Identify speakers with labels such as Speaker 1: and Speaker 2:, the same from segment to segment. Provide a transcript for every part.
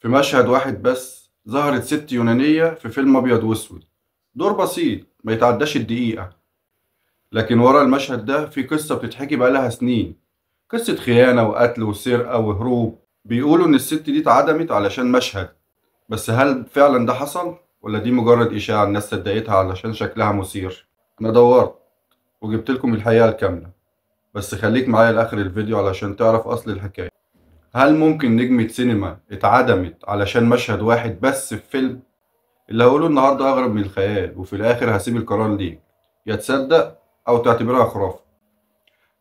Speaker 1: في مشهد واحد بس ظهرت ست يونانية في فيلم أبيض وأسود، دور بسيط ما يتعداش الدقيقة، لكن ورا المشهد ده في قصة بتتحكي بقالها سنين، قصة خيانة وقتل وسرقة وهروب. بيقولوا إن الست دي اتعدمت علشان مشهد، بس هل فعلا ده حصل ولا دي مجرد إشاعة الناس صدقتها علشان شكلها مثير؟ أنا دورت وجبت لكم الحقيقة الكاملة، بس خليك معايا لآخر الفيديو علشان تعرف أصل الحكاية. هل ممكن نجمة سينما اتعدمت علشان مشهد واحد بس في فيلم؟ اللي هقوله النهاردة أغرب من الخيال، وفي الآخر هسيب القرار ليك، يا تصدق أو تعتبرها خرافة.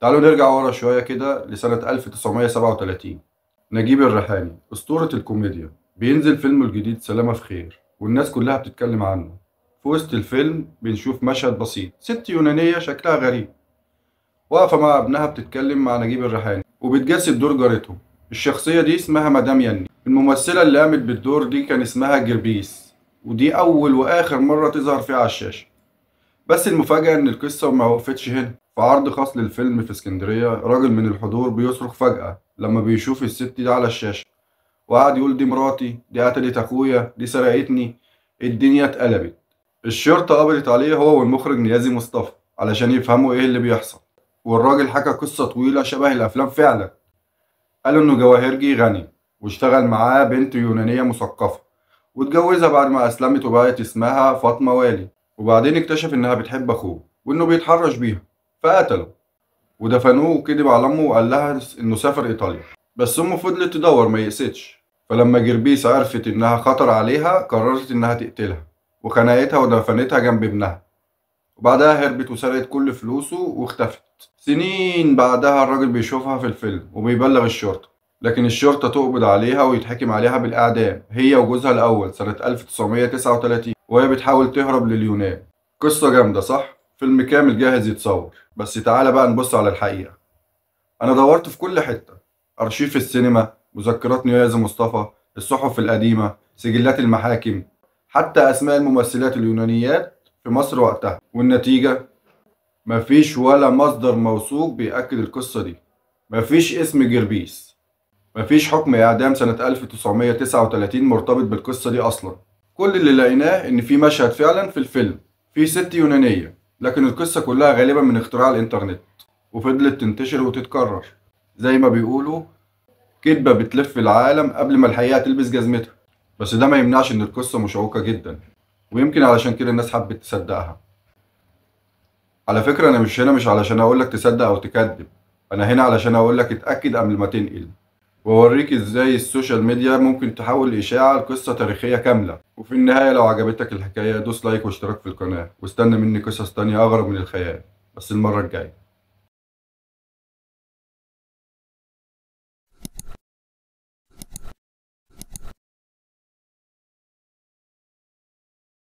Speaker 1: تعالوا نرجع ورا شوية كده لسنة 1937. نجيب الريحاني أسطورة الكوميديا بينزل فيلمه الجديد سلامة في خير، والناس كلها بتتكلم عنه. في وسط الفيلم بنشوف مشهد بسيط، ست يونانية شكلها غريب واقفة مع ابنها بتتكلم مع نجيب الريحاني وبتجسد دور جارتهم. الشخصية دي اسمها مدام يني. الممثلة اللي قامت بالدور دي كان اسمها جربيس، ودي أول وآخر مرة تظهر فيها على الشاشة. بس المفاجأة إن القصة ما وقفتش هنا. في عرض خاص للفيلم في اسكندرية، راجل من الحضور بيصرخ فجأة لما بيشوف الست دي على الشاشة، وقعد يقول دي مراتي، دي قتلت أخويا، دي سرقتني. الدنيا اتقلبت. الشرطة قبضت عليه هو والمخرج نيازي مصطفى علشان يفهموا إيه اللي بيحصل، والراجل حكى قصة طويلة شبه الأفلام فعلا. قالوا إنه جواهرجي غني واشتغل معاه بنت يونانية مثقفة، واتجوزها بعد ما أسلمت وبقت اسمها فاطمة والي، وبعدين اكتشف إنها بتحب أخوه وإنه بيتحرش بيها، فقتله ودفنوه وكذب على أمه وقال لها إنه سافر إيطاليا. بس أمه فضلت تدور ما يئستش، فلما جربيس عرفت إنها خطر عليها قررت إنها تقتلها، وخنقتها ودفنتها جنب ابنها، وبعدها هربت وسرقت كل فلوسه واختفت. سنين بعدها الراجل بيشوفها في الفيلم وبيبلغ الشرطة، لكن الشرطة تقبض عليها ويتحكم عليها بالإعدام هي وجوزها الأول سنة 1939، وهي بتحاول تهرب لليونان. قصة جامدة صح؟ فيلم كامل جاهز يتصور. بس تعالى بقى نبص على الحقيقة. أنا دورت في كل حتة، أرشيف السينما، مذكرات نيازي مصطفى، الصحف القديمة، سجلات المحاكم، حتى أسماء الممثلات اليونانيات في مصر وقتها، والنتيجة مفيش ولا مصدر موثوق بيأكد القصة دي. مفيش اسم جربيس، مفيش حكم إعدام سنة 1939 مرتبط بالقصة دي أصلا. كل اللي لقيناه إن في مشهد فعلا في الفيلم في ست يونانية، لكن القصة كلها غالبا من اختراع الإنترنت، وفضلت تنتشر وتتكرر. زي ما بيقولوا كدبة بتلف العالم قبل ما الحقيقة تلبس جزمتها. بس ده ما يمنعش إن القصة مشوقة جدا، ويمكن علشان كده الناس حبت تصدقها. على فكرة أنا مش هنا مش علشان أقولك تصدق أو تكذب، أنا هنا علشان أقولك اتأكد قبل ما تنقل، وأوريك إزاي ال social media ممكن تحول الإشاعة لقصة تاريخية كاملة. وفي النهاية لو عجبتك الحكاية دوس like واشتراك في القناة، واستنى مني قصص تانية أغرب من الخيال، بس المرة الجاية.